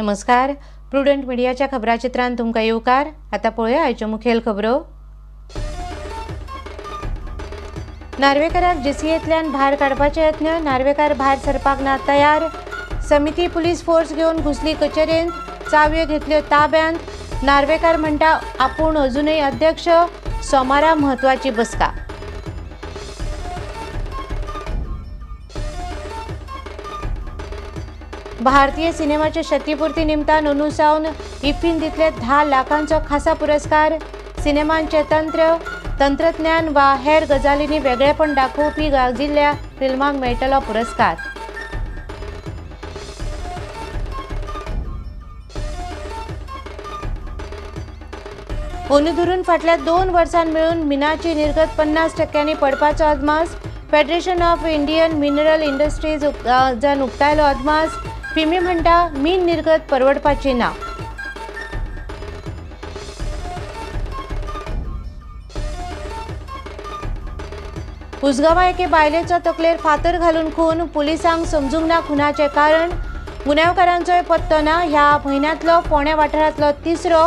नमस्कार, प्रुडंट मिडियाच्या खबराचित्रांत तुमकां येवकार. आतां पळोवया आयच्यो मुखेल खबरो. नार्वेकाराक जीसीएंतल्यान भायर काडपाचे यत्न, नार्वेकार भायर सरपाक ना तयार. समिती पुलीस फोर्स घेवन घुसली कचेरेंत, चावयो घेतल्यो ताब्यांत. नार्वेकार म्हणटा आपूण अजूनय अध्यक्ष. सोमारा म्हत्वाची बसका. भारतीय सिनेमाच्या क्षतिपूर्ती निमतान अंदू सावन इफ्फीन दितले 10 लाखांचो खासा पुरस्कार. सिनेमांचे तंत्र, तंत्रज्ञान वा हेर गजालींनी वेगळेपण दाखोवपी गाजिल्ल्या फिल्मांक मेळटलो पुरस्कार. अंदू धरून फाटल्या 2 वर्सां मेळून मिनाची निर्गत 50% पडपाचो अदमास. Federation of Indian mineral industries जान उक्तायलो अदमास. फिमी म्हणटा मीन निर्गत परवडपाची ना. उसगांवां एके बायलेचो तकलेर फातर घालून खून. पुलिसांक समजूंक ना खुनाचें कारण. गुन्यांवकारांचोय पत्तो ना. ह्या म्हयन्यांतलो फोंड्या वाठारांतलो तिसरो,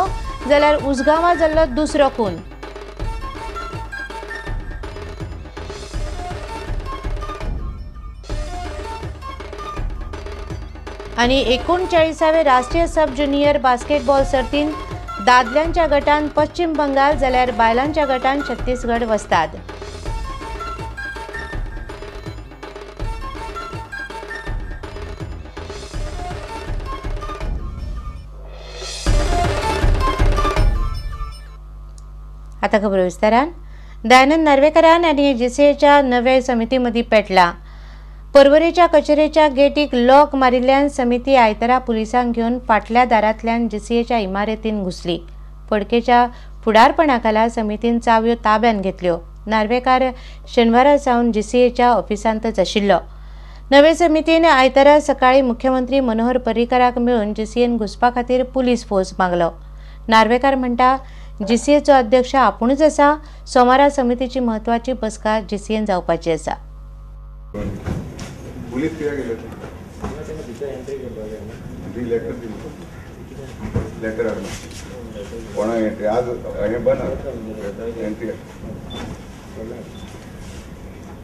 जाल्यार उसगांवां जाल्लो दुसरो खून. आनी 39वे राष्ट्रीय सब ज्युनियर बास्केटबॉल सर्तींत दादल्यांच्या गटान पश्चिम बंगाल जाल्यार बायलांच्या गटान छत्तीसगड वस्ताद. आता खबर विस्तारान. दयानंद नार्वेकारान आनी जीसीएच्या नव्या समिती मदीं पेटला. पर्वरेच्या कचेरेच्या गेटीक लॉक मारिल्ल्यान समिती आयतारा पुलिसांक घेवन फाटल्या दारांतल्यान जीसीएच्या इमारतीन घुसली. फडकेच्या फुडारपणाखाला समितीन चावयो ताब्यात घेतल्यो. नार्वेकार शेनवारा सावन जीसीएच्या ऑफिसांतच आशिल्लो. नवे समितीन आयतारा सकाळी मुख्यमंत्री मनोहर पर्रीकाराक मेळून जीसीएन घुसपा खातीर पुलीस फोर्स मागलो. नार्वेकार म्हणटा जीसीएचो अध्यक्ष आपुणूच आसा. सोमारा समितीची म्हत्वाची बसका जीसीएन जावपाची आसा. पुलीस कित्याक गेले? लेटर दिलें, लेटर हाडलो. कोणा एंट्री आज हें बंद एंट्री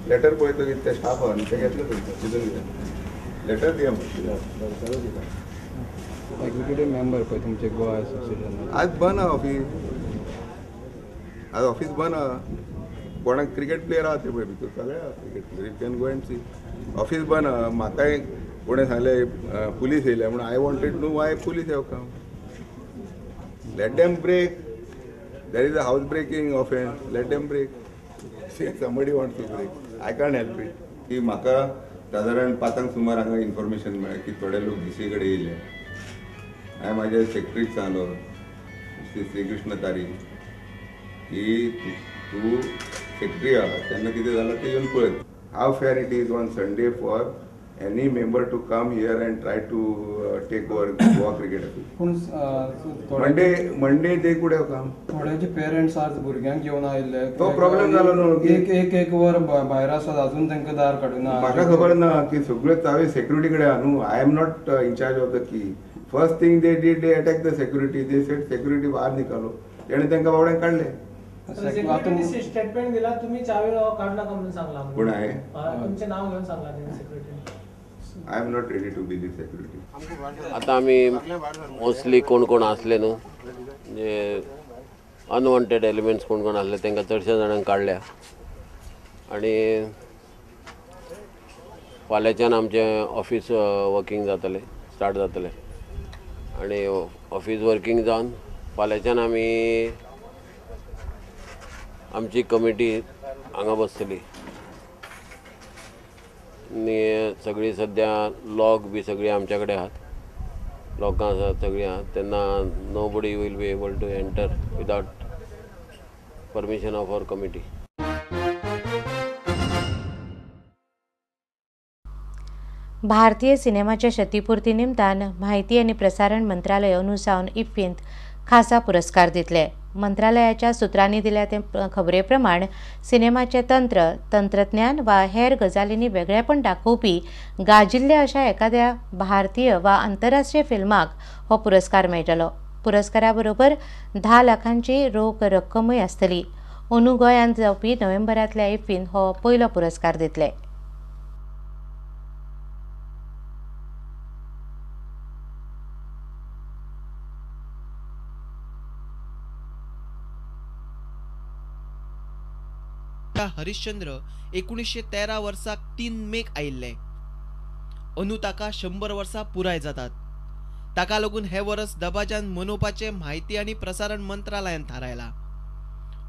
लेटर पळयतकीर ते स्टाफ आहा न्ही, ते घेतले तुमचें तितून कितें लेटर दिया. एक्झिक्युटीव मेंबर पळय तुमचे गोवा असोसिएशन आज बंद आहा ऑफीस. आज ऑफीस बंद आहा. कोणाक क्रिकेट प्लेयर आहा ते पळय भितर सगळे आहा cricket player. You can go and see. Office बंद आहा. म्हाकाय कोणें सांगलें पुलीस येयल्या म्हणून. I wanted know why police have come. Let them break. There is a house breaking offence. Let them break. Somebody wants to break. I can't help it. की म्हाका सादारण 5 सुमार हांगा इन्फॉर्मेशन मेळ्ळें की थोडे लोक जीसीए कडेन येयले. हांवें म्हाज्या सेक्रेटरीक सांगलो, श्री श्रीकृष्ण तारी, की तूं सेक्रेटरी आहा तेन्ना कितें जालां तें येवन पळय. How fair it is on Sunday for any member to come here and try to take over Goa cricket. पूण Monday they could have come. थोड्यांचे पेरंट्स आज भुरग्यांक घेवन आयिल्ले. तो प्रॉब्लेम जालो न्हू. एक एक वर भायर आसात अजून तांकां दार काडूना. म्हाका खबर ना की सगळ्यो चावी सेक्युरिटी कडेन आहा न्हू. I am not in charge of the key. First thing they did, they attack the security. They said security बाहेर निकालो. तेणें तांकां बावड्यांक काडले. स्टेटमेंट दिला तुम्ही चावी काडू नका म्हणून सांगला. कोण आहे? तुमचे नाव घेऊन सांगला security. I am not ready to be the security. आता आमी मोस्टली कोण कोण आसले न्हू, म्हणजे अनवॉन्टेड एलिमेंट्स कोण कोण आसले तांकां चडश्या जाणांक काडल्या. आनी फाल्यांच्यान आमचें ऑफीस वर्कींग जातलें, स्टार्ट जातलें. आनी ऑफीस वर्कींग जावन फाल्यांच्यान आमी आमची कमिटी हांगा बसतली. आनी सगळी सद्या लॉक बी सगळी आमच्या कडेन आहात, लॉकां आसात सगळीं आहात. तेन्ना nobody will be able to enter without permission of our committee. भारतीय सिनेमाच्या क्षतिपूर्ती निमतान माहिती आनी प्रसारण मंत्रालय अंदू सावन इफ्फींत खासा पुरस्कार दितले. मंत्रालयाच्या सुत्रांनी दिल्या ते खबरे प्रमाण सिनेमाचें तंत्र, तंत्रज्ञान वा हेर गजालींनी वेगळेपण दाखोवपी गाजिल्ल्या अशा एखाद्या भारतीय वा आंतरराष्ट्रीय फिल्माक हो पुरस्कार मेळटलो. पुरस्कारा बरोबर 10 लाखांची रोख रक्कमूय आसतली. अंदू गोंयांत जावपी नोव्हेंबरांतल्या इफ्फीन हो पयलो पुरस्कार दितले. हरिश्चंद्र 1913 वर्साक 3 मेक आयिल्ले. अंदू ताका 100 वर्सां पुराय जातात. ताका लागून हे वर्स दबाज्यान मनोवपाचें म्हायती आनी प्रसारण मंत्रालयान थारायला.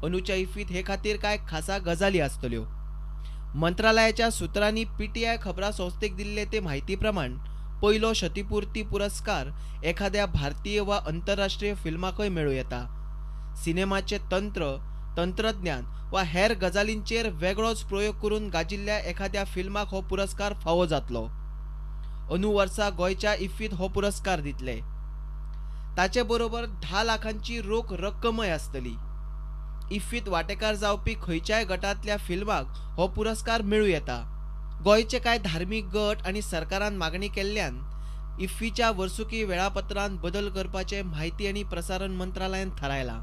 अंदूच्या इफ्फींत हे खातीर कांय खासा गजाली आसतल्यो. मंत्रालयाच्या सुत्रांनी पीटीआय खबरां संस्थेक दिल्ले ते म्हायती प्रमाण पयलो क्षतिपूर्ती पुरस्कार एखाद्या भारतीय वा अंतरराष्ट्रीय फिल्माकय मेळूं येता. सिनेमाचें तंत्र, तंत्रज्ञान वा हेर गजालींचेर वेगळोच प्रयोग करून गाजिल्ल्या एखाद्या फिल्माक हो पुरस्कार फावो जातलो. अंदू वर्सा गोंयच्या इफ्फींत हो पुरस्कार दितले. ताचे बरोबर 10 लाखांची रोख रक्कमय आसतली. इफ्फींत वांटेकार जावपी खंयच्याय गटांतल्या फिल्माक हो पुरस्कार मेळूं येता. गोंयचे कांय धार्मीक गट आनी सरकारान मागणी केल्ल्यान इफ्फीच्या वर्सुकी वेळापत्रांत बदल करपाचें म्हायती आनी प्रसारण मंत्रालयान थारायलां.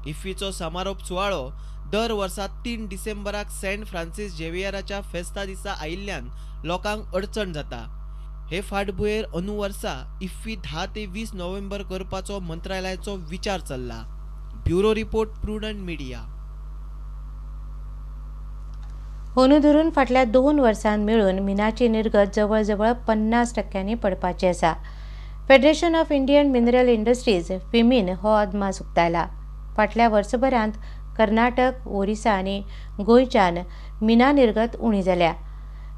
इफ्फीचो समारोप सुवाळो दर वर्सा 3 डिसेंबराक सेंट फ्रांसीस झेवियराच्या फेस्ता दिसा आयिल्ल्यान लोकांक अडचण जाता. हे फाटभुंयेर अंदू वर्सा इफ्फी 10 ते 20 नोव्हेंबर करपाचो मंत्रालयाचो विचार चल्ला. Bureau report, Prudent Media. अंदू धरून फाटल्या 2 वर्सांत मेळून मिनाची निर्गत जवळजवळ 50% पडपाची आसा. Federation of Indian Mineral Industries FIMI हो अदमास उक्तायला. फाटल्या वर्सभरांत कर्नाटक, ओरिसा आनी गोंयच्यान मिना निर्गत उणी जाल्या.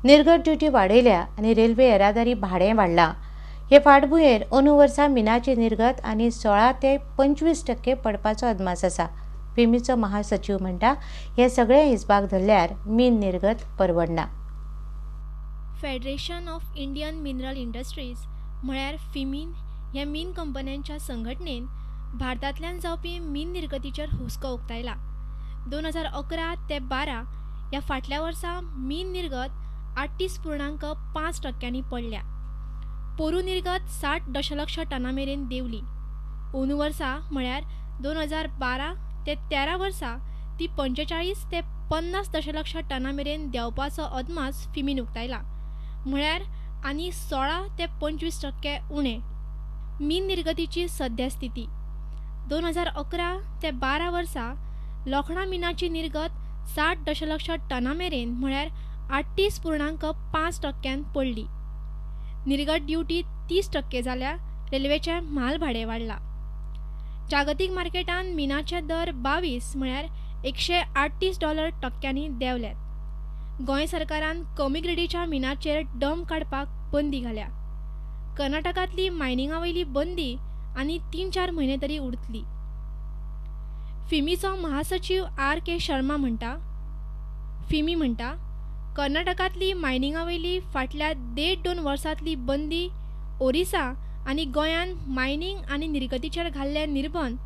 निर्गत ड्युटी वाडयल्या आनी रेल्वे येरादारी भाडें वाडलां. हे फाटभुंयेर अंदू वर्सा मिनाची निर्गत आनी 16 ते 25% पडपाचो अदमास आसा. फिमीचो महासचीव म्हणटा, हे सगळे हिसबाक धरल्यार मीन निर्गत परवडना. Federation of Indian Mineral Industries म्हळ्यार फिमीन ह्या मीन कंपन्यांच्या संघटनेन भारतांतल्यान जावपी मीन निर्गतीचेर हुस्को उक्तायला. 2011 ते 12 ह्या फाटल्या वर्सा मीन निर्गत 38.5% पडल्या. पोरू निर्गत 60 दशलक्ष टना मेरेन देंवली. अंदू वर्सा म्हळ्यार 2012 ते 13 वर्सा ती 45 ते 50 दशलक्ष टना मेरेन देंवपाचो अदमास फिमीन उक्तायला, म्हळ्यार आनी 16 ते 25% उणें. मीन निर्गतीची सद्या स्थिती 2011 ते 12 वर्सा लोखणा मिनाची निर्गत 60 दशलक्ष टना मेरेन म्हळ्यार 38.5% पडली. निर्गत ड्युटी 30% जाल्या. रेल्वेचें म्हाल भाडें वाडलां. जागतीक मार्केटांत मिनाचे दर 22 म्हळ्यार $138 टक्क्यांनी देंवल्यात. गोंय सरकारान कमी ग्रेडीच्या मिनाचेर डंप काडपाक बंदी घाल्या. कर्नाटकांतली मायनिंगा वयली बंदी आनी 3-4 म्हयने तरी उरतली. फिमीचो महासचीव आर के शर्मा म्हणटा, फिमी म्हणटा, कर्नाटकांतली मायनिंगा वयली फाटल्या 1.5-2 वर्सांतली बंदी, ओरिसा आनी गोंयान मायनिंग आनी निर्गतीचेर घाल्ले निर्बंध,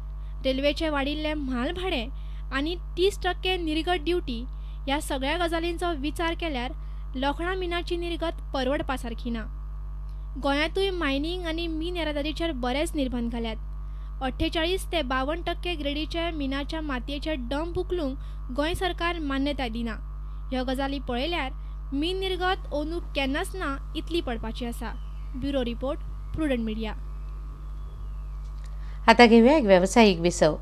रेल्वेचें वाडिल्लें म्हाल भाडें आनी 30% निर्गत ड्युटी ह्या सगळ्या गजालींचो विचार केल्यार लोखणा मिनाची निर्गत परवडपा सारकी ना. गोंयांतूय मायनिंग आनी मीन येरादारीचेर बरेच निर्बंध घाल्यात. 48 ते 52% ग्रेडीच्या मिनाच्या मातयेचे डंप उखलूंक गोंय सरकार मान्यताय दिना. ह्यो गजाली पळयल्यार मीन निर्गत अंदू केन्नाच ना इतली पडपाची आसा. Bureau report, Prudent Media. आता घेऊया एक व्यावसायिक विसव.